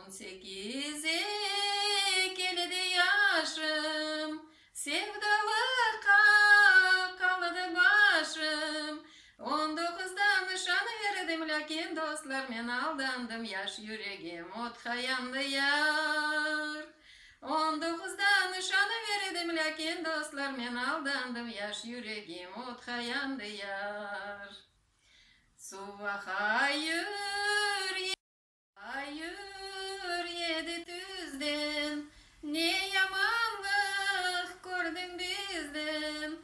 On sekize keldi yaşım, Sevdalıqqa qaldı başım. On doquzda nişan verdim, Lâkin, dostlar, men aldandım, Yaş yüregim otqa yandı, yar. On doquzda nişan verdim, Lâkin, dostlar, men aldandım, Yaş yüregim otqa yandı, yar. Suvaqa yür. Ayır yedi tüzden, Ne yamanlıq kördiñ bizden?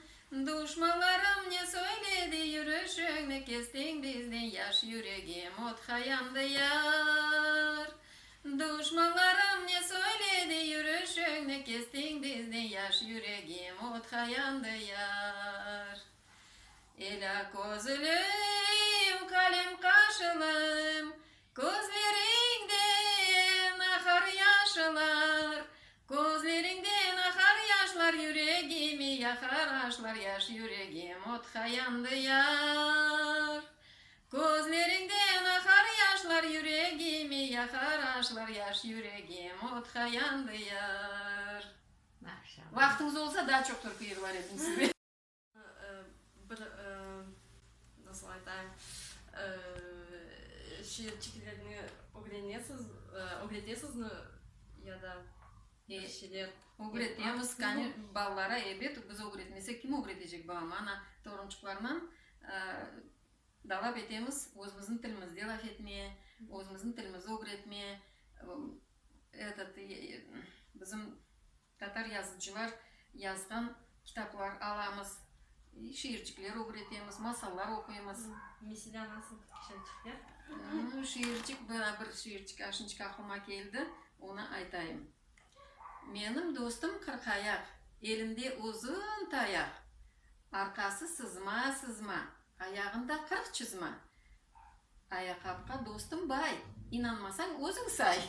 Duşmanlarım ne söyledi, Yürüşiñni kestiñ bizden, Yaş yüregim otqa yandı, yar. Duşmanlarım ne söyledi, Yürüşiñni kestiñ bizden, Yaş yüregim otqa yandı, yar. Elâ közlüm, qalem qaşlım, Közleriñden aqar yaşlar, Közleriñden aqar yaşlar, Yüregimi yaqar aşlar, Yaş yüregim otqa yandı, yar. Közleriñden aqar yaşlar, Yüregimi yaqar aşlar, Yaş yüregim otqa yandı, yar. Vaqtıñız olsa, daa çoq türkü yırlar edim size. Bir, nasıl aytayım, şiirçiklerni ögrenesiz, ögretesizmi ya da bir şeyler? Ögretemiz, qani, balalara, ebet, biz ögretmesek, kim ögretecek balam? Ana, torunçıqlarnen talap etemiz özümizniñ tilimizde laf etmeye, özümizniñ tilimizni ögretmeye, etot, bizim Tatar yazıcılar yazğan kitaplar alamız, şiircikler ögretemiz, masallar oquymız. Meselâ, nasıl şiircikler? Şiircik, bir şiircik aşınçıq aqlıma keldi, onı aytayım. Menim dostum Qırqayaq, elinde uzun tayaq, arqası sızma-sızma, ayağında 40 çızma. Ayaqapqa dostum bay, inanmasañ özüñ say.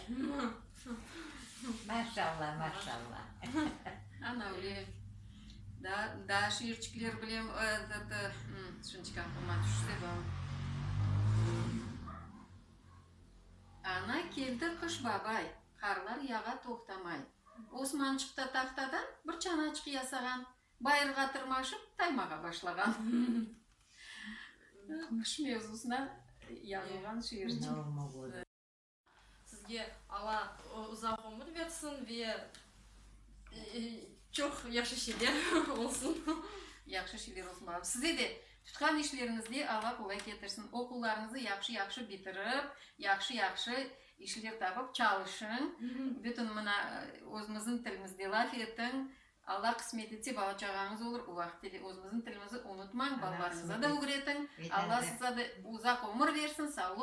Maşallah, maşallah. Ana öyle. Daa, daa şiirçikler bilem, şunçik aqlıma tüşse bu. Ana keldi Qış babay, qarlar yağa toqtamay. Osmançıq ta tahtadan bir çanaçıq yasağan. Bayırğa tırmaşıp, taymağa başlağan. Qış mevzusına yazılğan şiircik. Sizge Alla uzaq ömür bersin ve çoq yahşı şeyler olsun. Yahşı şeyler olsun, balam. Size de tutqan işleriñizde Alla qolay ketirsin. Oquvlarıñızı yahşı-yahşı bitirip, yahşı-yahşı işler tapıp çalışıñ. Bütün mına özümizniñ tilimizde laf etiñ. Alla qısmet etse, bala-çağañız olur, o vaqıtte de özümizniñ tilimizi unutmañ, balalarıñıza da ögretiñ. Alla size de uzaq ömür versin, sağlıq.